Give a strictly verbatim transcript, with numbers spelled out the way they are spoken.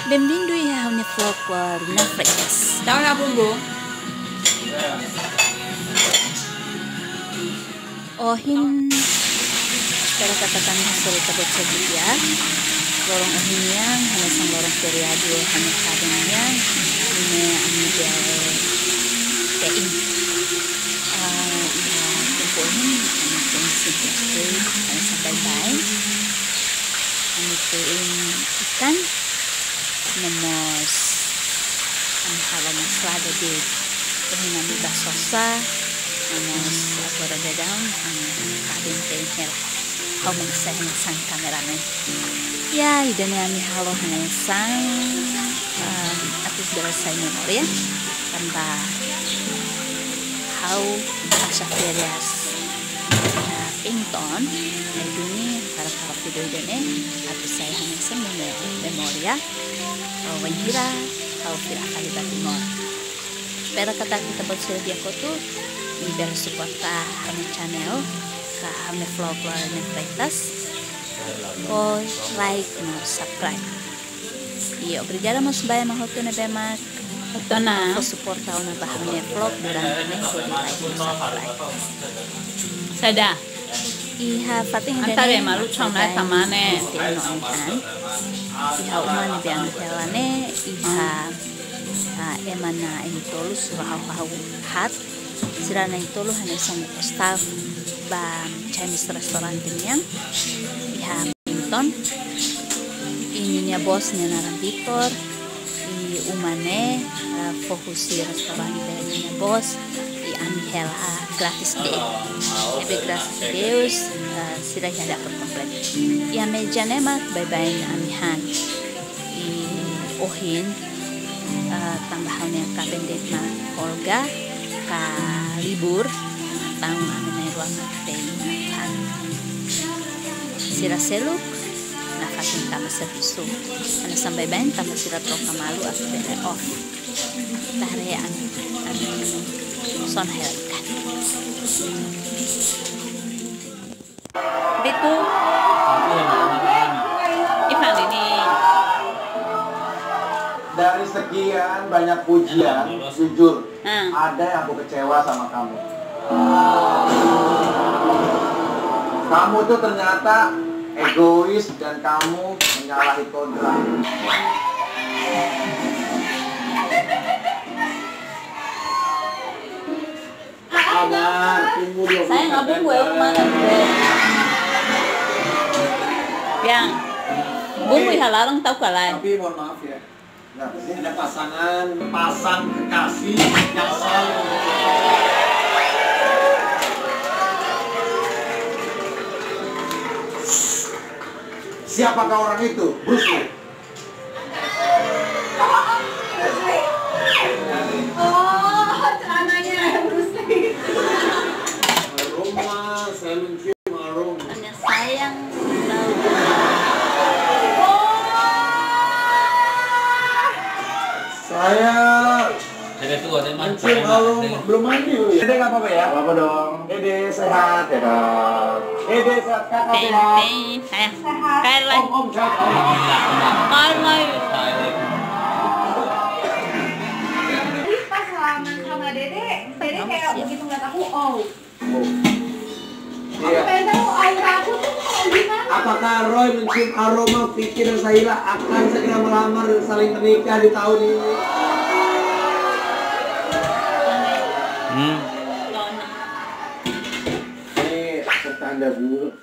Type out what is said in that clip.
Bem-vindo iha ha'u-nia vlog Lorena Freitas. Tahu nggak, Bumbu? Ohin, espera katak ami hasoru ita-boot sira di'ak. Loron ohin nian, hanesan loron feriadu, hanesan loron nian, ne'e ami bele te'in. Ah, iha tempu ohin, ami te'in simples de'it, hanesan baibain. Ami te'in ikan, no mós ami halo mós lada de'it. Ohin ami bá sosa, no mós agora daudaun, ami kaben te'in hela. Ha'u mak sai hanesan kameramen. Ya, ida-ne'e ami halo hanesan, ah, atu bele sai memória, tanba ha'u pasa férias iha Paiton, iha duni, para para video ida-ne'e, atu sai hanesan memo-, memória, ah, wainhira ha'u fila fali ba Timor. Espera katak ita-boot sira di'ak hotu, i bele suporta ha'u-nia channel, ka ha'u-nia vlog Lorena Freitas. Ho like no subscribe. I obrigada mós ba ema hotu ne'ebé mak fó suporta ona ba ha'u-nia vlog durante ne'e hodi like no subscribe. Saida? Iha fatin ida-ne'e, ami baibain te'in no ami han. Iha uma ne'ebé ami hela ne'e, iha, ah, ema na'in-tolu, sura ha'u, ha'u haat. Sira na'in-tolu hanesan staff ba Chinese restaurante nian. Iha Paiton. I ninia bos nia naran Victor. I uma ne'e, ah, fó husi restaurante ninia bos. I ami hela gratis de'it. Ne'ebé gratis de'it, ah, sira iha dapur kompletu. Iha meja ne'e mak baibain ami han. I ohin, ah, tanba ha'u-nia kaben de'it mak folga ka libur, entaun ami na'in-rua mak te'in han. Sira seluk nafatin tama servisu. Hanesan baibain tanba sira troka malu atu bele off. Ita haree ami, ami sona hela ikan. Bitu. Ivan ini. Dari sekian banyak pujian, jujur, hmm, ada yang aku kecewa sama kamu. Kamu tuh ternyata egois dan kamu menyalahi kodrat. Sabar, tunggu dulu. Sayang, abang gue mana gue? Yang, bumbu iha laran tau kalai. Tapi mohon maaf ya. Nah, ini ada pasangan, pasang kekasih yang selalu. Siapakah orang itu? Bruce Lee. Oh, celananya Bruce Lee. Aroma, saya mencium aroma. Hanya sayang tahu. Oh. Saya Dede tuh ada mandi. Mencium harum, belum mandi lu ya? Dede nggak apa-apa ya? Nggak apa-apa dong. Dede sehat ya dong. Dede sehat, kakak sehat. Teng, teng, sayang. Sehat. Kair lai. Om, om sehat, om. Kair lai. Tadi pas salaman sama Dede, Dede kayak begitu ngeliat aku, oh. Iya. Aku pengen tahu aura aku tuh kayak gimana. Apakah Roy mencium aroma Vicky dan Sahila akan segera melamar dan saling menikah di tahun ini? Hmm. Ini pertanda buruk.